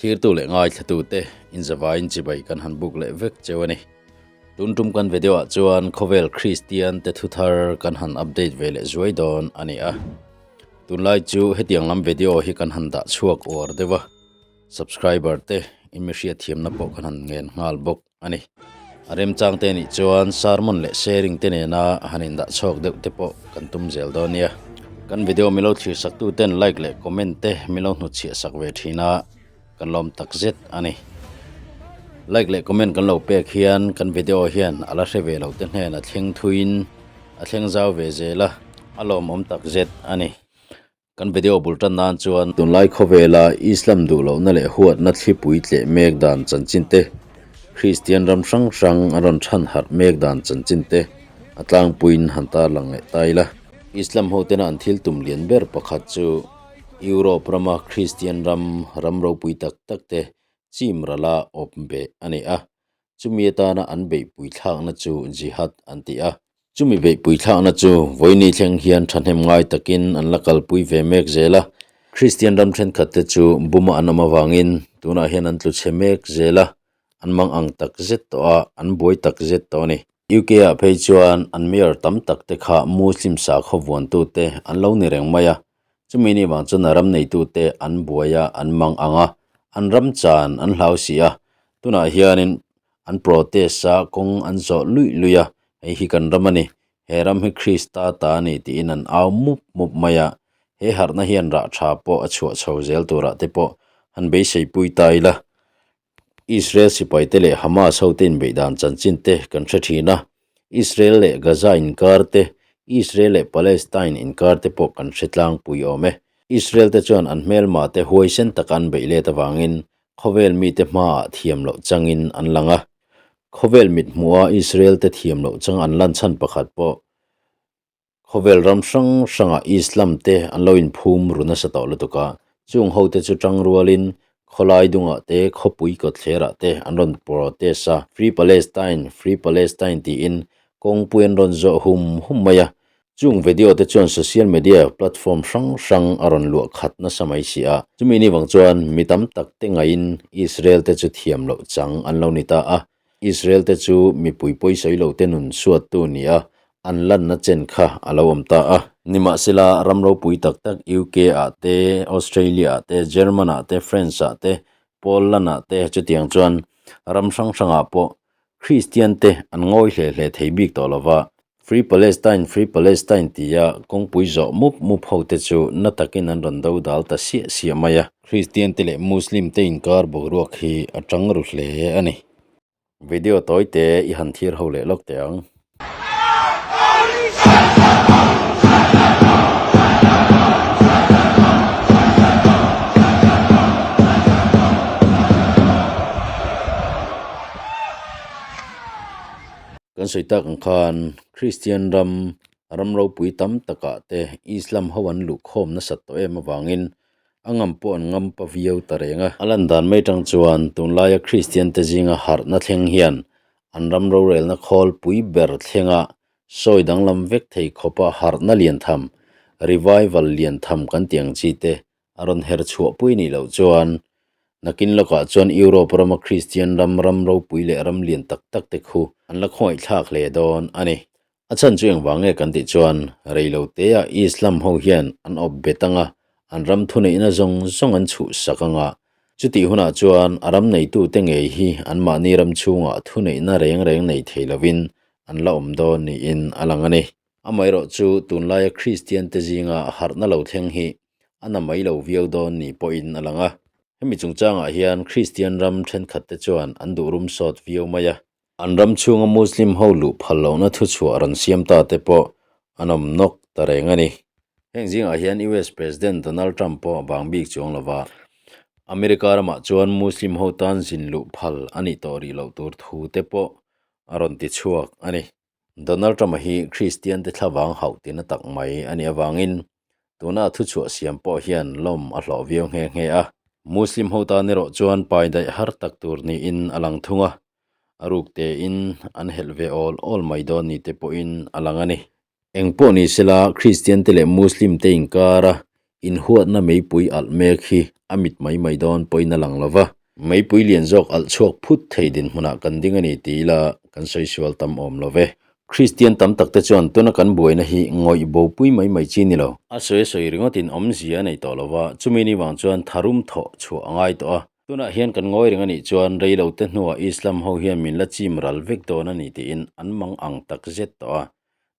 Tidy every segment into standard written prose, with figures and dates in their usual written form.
Thlirtu leh ngaithlatute inzavaiin chibai kan han buk leh vek cheu a ni. Tun tum kan video ah chuan khawvel Kristian te thuthar kan han update ve leh zuai dawn a ni a. Tunlai chu hetiang lam video hi kan han dah chhuak uar deuh a, subscriber te in mi hriatthiamna pawh kan han ngen nghal bawk a ni. A remchang te nih chuan sermon leh sharing te nena han indah chhuak deuh te pawh kan tum zel dawn nia. Kan video milo thlir sak tu ten like leh comment te milo hnutchhiah sak ve thin a, kan lawm tak zet a ni. Like leh comment kan lo pek hian kan video hian a la hre ve lo te hnen a thleng thuiin a thleng zau ve zel a, a lawmawm tak zet a ni. Kan video bul tan nan chuan tunlai khawvela Islam duh lohna leh huatna thlipui tleh mek dan chanchin te, Kristian ram hrang hrang an rawn than harh mek dan chanchin te a tlangpuiin han tarlang leh ta ila. Islam ho tena an thil tum lian ber pakhat chu Europe rama Kristian ram ram ropui tak tak te chim rala awp beh a ni a. Chumi atana an beihpui thlakna chu Jihad an ti a. Chumi beihpui thlakna chu vawiini thleng hian thahnem ngai takin an la kalpui ve mek zel a. Kristian ram thenkhat te chu buma an awm avangin tunah hian an tlu chhe mek zel a, an mang ang tak zet tawh a, an buai tak zet tawh a ni. UK ah phei chuan an mayor tam tak te kha Muslim sakhaw vuantute an lo ni reng mai a, chumi ni vang chuan a ram neitute an buai a, an mang ang a, an ram chan an hlau si a, tunah hianin an protest a, kawng an zawh luih luih a, hei hi kan ram a ni, he ram hi Krista ta a ni tiin an au mup mup mai a, he harhna hian rah tha pawh a chhuah chho zel turah te pawh han beisei pui ta ila. Israel sipaite leh Hamas hote inbeih dan chanchin te kan hre thin a, Israel leh Gaza inkar te, Israel leh Palestine inkar te pawh kan hre tlangpui awm e. Israel te chuan an hmelma te huaisen taka an beih let avangin khawvel mite hmaah thiam loh changin an lang a. Khawvel mithmuha Israel te thiam loh chang an lan chhan pakhat pawh Khawvel ram hrang hrangah Islam te an lo inphum ru nasa tawh lutuk a, chung hote chu tang rualin khawlai dungah te khawpui kawtthlerah te an rawn protest a, Free Palestine, Free Palestine tiin kawngpui an rawn zawh hum hum mai a. Chung video te chuan social media platform hrang hrang a rawn luah khat nasa mai si a, chumi ni vang chuan mi tam tak te ngaiin Israel te chu thiam loh chang an lo ni ta a, Israel te chu mipui pawisawi lo te nun suattu ni a, an lanna chen kha a lo awm ta a. Nimahsela, ram ropui tak tak UK ah te, Australia ah te, German ah te, France ah te, Poland ah te chutiang chuan ram hrang hrangah pawh Kristian te an ngawi hle hle thei bik tawh lova. Free Palestine, Free Palestine tia kawngpui zawh mup mup ho te chu na takin an rawn do dal ta siah siah mai a. Kristian te leh Muslim te inkar boruak hi a tang ru hle a ni. Video tawi te i han thlir ho leh lawk teh ang. Kan sawi tak ang khan Kristian ram, ram ropui tam takah te Islam ho an luhkhawm nasat tawh em avangin a ngam pawh an ngam pa viau ta reng a. A lan dan mai tang chuan tunlaia Kristian te zinga harhna thleng hian an ram rorelna khawlpui ber thlenga sawi danglam vek thei khawpa harhna lian tham, revival lian tham kan tih ang chi te a rawn her chhuah pui nih loh chuan nakin lawkah chuan Europe rama Kristian ram ram ropui leh ram lian tak tak te khu an la khawngaihthlak hle dawn a ni. A chhan chu engvang nge kan tih chuan reiloteah Islam ho hian an awp bet anga an ram thuneihna zawng zawng an chhuhsak anga chutih hunah chuan a ram neitute ngei hi anmahni ram chhungah thuneihna reng reng nei thei lovin an la awm dawn niin a lang a ni. Amaherawh chu tunlaia Kristian te zinga harhna lo thleng hi a na mai lo viau dawn ni pawhin a lang a. Hemi chungchangah hian Kristian ram thenkhat te chuan an duh rum sawt viau mai a. An ram chhunga Muslim ho luh phal lohna thuchhuah rawn siam ta te pawh an awm nawk ta reng a ni. Heng zingah hian US President Donald Trump pawh a bang bik chuang lo va. America ramah chuan Muslim ho tan zin luh phal a nih tawh rih loh tur thu te pawh a rawn ti chhuak a ni. Donald Trump-a hi Kristian te thlavang hauh tina tak mai a nih avangin tuna a thuchhuah siam pawh hian lawm a hlawh viau nghe nghe a. Muslim ho tan erawh chuan pai daih har tak tur niin a lang thung a, a ruk tein an helh ve awl awl mai dawn ni te pawhin a lang a ni. Eng pawh ni sela Kristian te leh Muslim te inkara. Inhuatna meipui alh mek hi a mit mai mai dawn pawhin a lang lo va, meipui lian zawk alh chhuak phut thei dinhmunah kan ding a ni ti ila kan sawi sual tam awm lo ve. Kristian tam tak te chuan tuna kan buaina hi ngawih bopui mai mai chi ni lo. A sawi a sawi ringawtin awmzia a nei tawh lo va, chumi ni vang chuan tharum thawh chhuah a ngai tawh a. Tunah hian kan ngawi reng a nih chuan rei lo te hnuah Islam ho hian min la chim ral vek dawn a ni tiin an mang ang tak zet tawh a.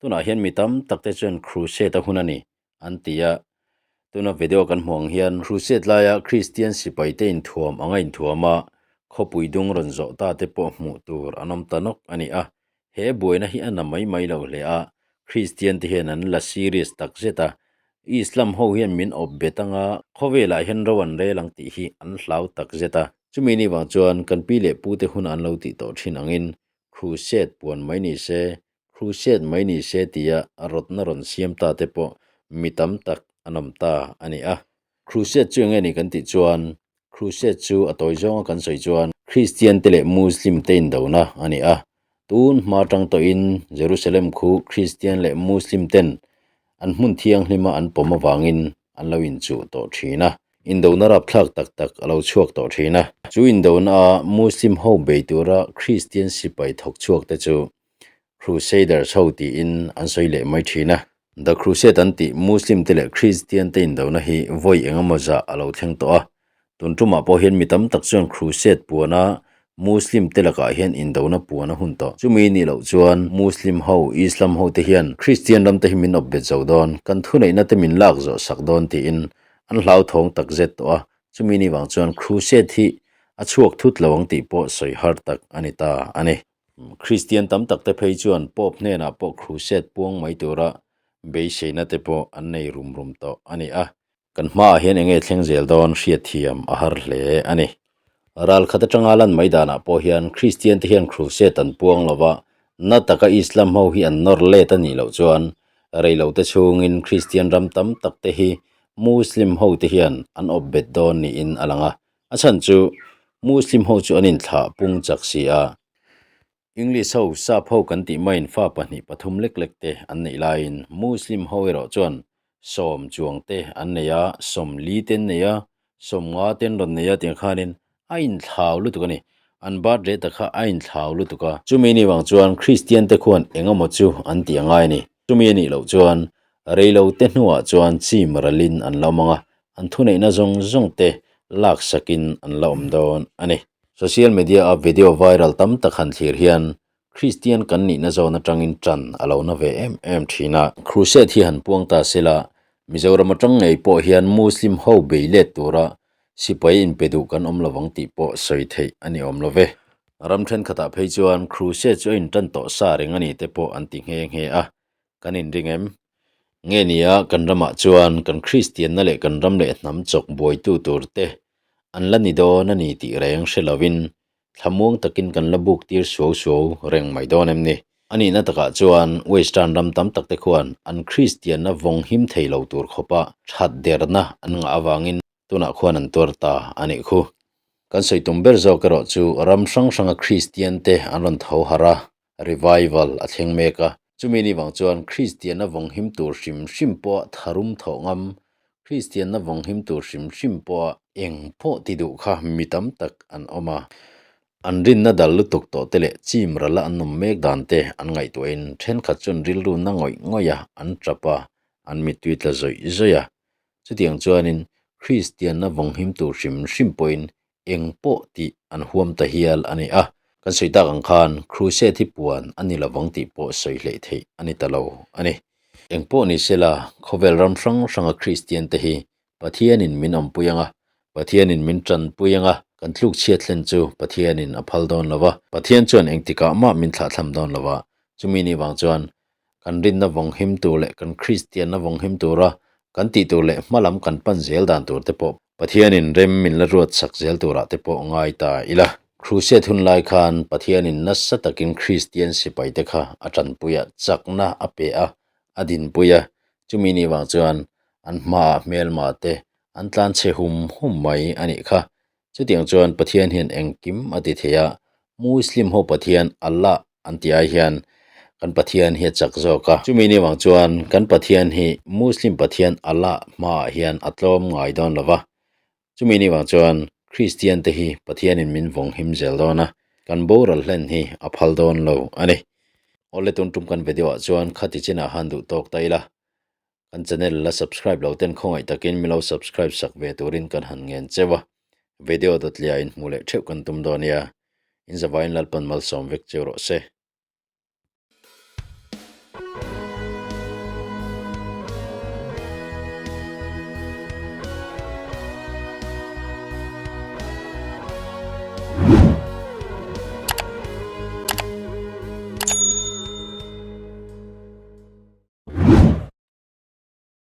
Tunah hian mi tam tak te chuan Crusade a hun a ni an ti a. Tuna video kan hmuh ang hian Crusade laia Kristian sipaite inthuam anga inthuam a, khawpui dung rawn zawh ta te pawh hmuh tur an awm ta nawk a ni a. He buaina hi a na mai mai lo hle a, Kristian te hian an la serious tak zet a, Islam ho hian min awp bet anga khawvelah hian ro an rel ang tih hi an hlau tak zet a. Chumi ni vang chuan kan pi leh pu te hun an lo tih tawh thin angin Crusade puan mai ni se, Crusade mai ni se tia rawtna rawn siam ta te pawh mi tam tak an awm ta a ni a. Crusade chu enge ni kan tih chuan Crusade chu a tawi zawnga kan sawi chuan Kristian te leh Muslim te indona a ni a. Tun hma tang tawhin Jerusalem khu Kristian leh Muslim ten an hmun thianghlima an pawm avangin an lo inchuh tawh thin a. Indona rapthlak tak tak a lo chhuak tawh thin a. Chu indona a Muslim ho bei tura Kristian sipai thawk chhuak te chu Crusaders ho tiin an sawi leh mai thin a. The Crusade an tih Muslim te leh Christian te indona hi vawi eng emaw zah a lo thleng tawh a. Tun tumah pawh hian mi tam tak chuan Crusade puana Muslim te lakah hian indona puan a hun tawh. Chumi nih loh chuan Muslim ho, Islam ho te hian Christian ram te hi min awp bet zo dawn, kan thuneihna te min lak zawh sak dawn tiin an hlauthawng tak zet tawh a. Chumi ni vang chuan Crusade hi a chhuak thut lo ang tih pawh sawi har tak a ni ta a ni. Kristian tam tak te phei chuan Pope hnenah pawh Crusade puang mai tura beiseina te pawh an nei rum rum tawh a ni a. Kan hmaah hian enge thleng zel dawn hriatthiam a har hle a ni. Ral khat atanga lan mai danah pawh hian Kristian te hian Crusade an puang lo va, na taka Islam ho hi an nawr let a nih loh chuan reilote chhungin Kristian ram tam tak te hi Muslim ho te hian an awp bet dawn niin a lang a. A chhan chu Muslim ho chu an inthlah pung chak si a. English ho, Sap ho kan tih maiin fa pahnih pathum lek lek te an neih laiin Muslim ho erawh chuan sawm chuang te an nei a, sawmli te an nei a, sawmnga te an rawn nei a tiang khanin a inthlau lutuk a ni. An birth rate kha a inthlau lutuk a. Chumi ni vang chuan Kristian te khuan eng emaw chu an tih a ngai a ni. Chumi a nih loh chuan reilo te hnuah chuan chim ralin an la awm ang a, an thuneihna zawng zawng te laksakin an la awm dawn a ni. Social media a video viral tam tak han thlir hian Kristian kan nihna zawn atangin tan a lo na ve em em thin a. Crusade hi han puang ta sela, Mizoram atang ngei pawh hian Muslim ho bei let tura sipai inpe duh kan awm lovang tih pawh sawi theih a ni awm lo ve. Ram thenkhatah phei chuan Crusade chu a intan tawh sa reng a ni te pawh an ti nghe nghe a, kan inring em? Nge nia kan ramah chuan kan Kristianna leh kan ram leh hnam chawk buaitu tur te an la ni dawn a ni tih reng hre lovin thlamuang takin kan la buk tir suau suau reng mai dawn em ni? A nihna takah chuan Western ram tam tak te khuan an Kristianna vawng him thei lo tur khawpa that derna an ngah avangin tunah khuan an tuar ta a nih khu. Kan sawi tum ber zawk erawh chu ram hrang hranga Kristian te an rawn tho harh a, revival a thleng mek a. Chumi ni vang chuan Kristianna vawng him tur hrim hrim pawha tharum thawh ngam, Kristianna vawng him tur hrim hrim pawha eng pawh ti duh kha mi tam tak an awm a. An rinna dal lutuk tawh te leh chim rala an awm mek dan te an ngaihtuahin thenkhat chuan rilru na ngawih ngawih a, an tap a, an mittui tla zawih zawih a. Chutiang chuanin Kristianna vawng him tur hrim hrim pawhin eng pawh tih an huam ta hial a ni a. Kan sawi tak ang khan Crusade hi puan a ni lovang tih pawh sawi hleih theih a ni ta lo a ni. Eng pawh ni sela, khawvel ram hrang hranga Kristian te hi Pathianin min awmpui ang a, Pathianin min tanpui ang a, kan tluk chhiat thlen chu Pathianin a phal dawn lo va, Pathian chuan engtikah mah min thlahthlam dawn lo va, chumi ni vang chuan kan rinna vawng him tur leh kan Kristianna vawng him tura kan tih tur leh hma lam kan pan zel dan tur te pawh Pathianin rem min la ruat sak zel turah te pawh ngai ta ila. Crusade hun lai khan Pathianin nasa takin Kristian sipai te kha a tanpui a, chakna a pe a, a dinpui a, chumi ni vang chuan an hmaah hmelma te an tlan chhe hum hum mai a nih kha. Chutiang chuan Pathian hian engkim a ti thei a, Muslim ho Pathian Allah an tih ai hian Kan Pathian hi a chak zawk a. Chumi ni vang chuan kan Pathian hi Muslim Pathian Allah hmaah hian a tlawm ngai dawn lo va. Chumi ni vang chuan Kristian te hi Pathianin min vawng him zel dawn a, kan boral hlen hi a phal dawn lo a ni. Awle tun tum kan video ah chuan khati chinah han duh tawk ta ila. Kan channel la subscribe lo ten khawngaih takin min lo subscribe sak ve turin kan han ngen cheu a, video dawtlia in hmuh leh theuh kan tum dawn nia. In zavain Lalpan malsawm vek cheu rawh se.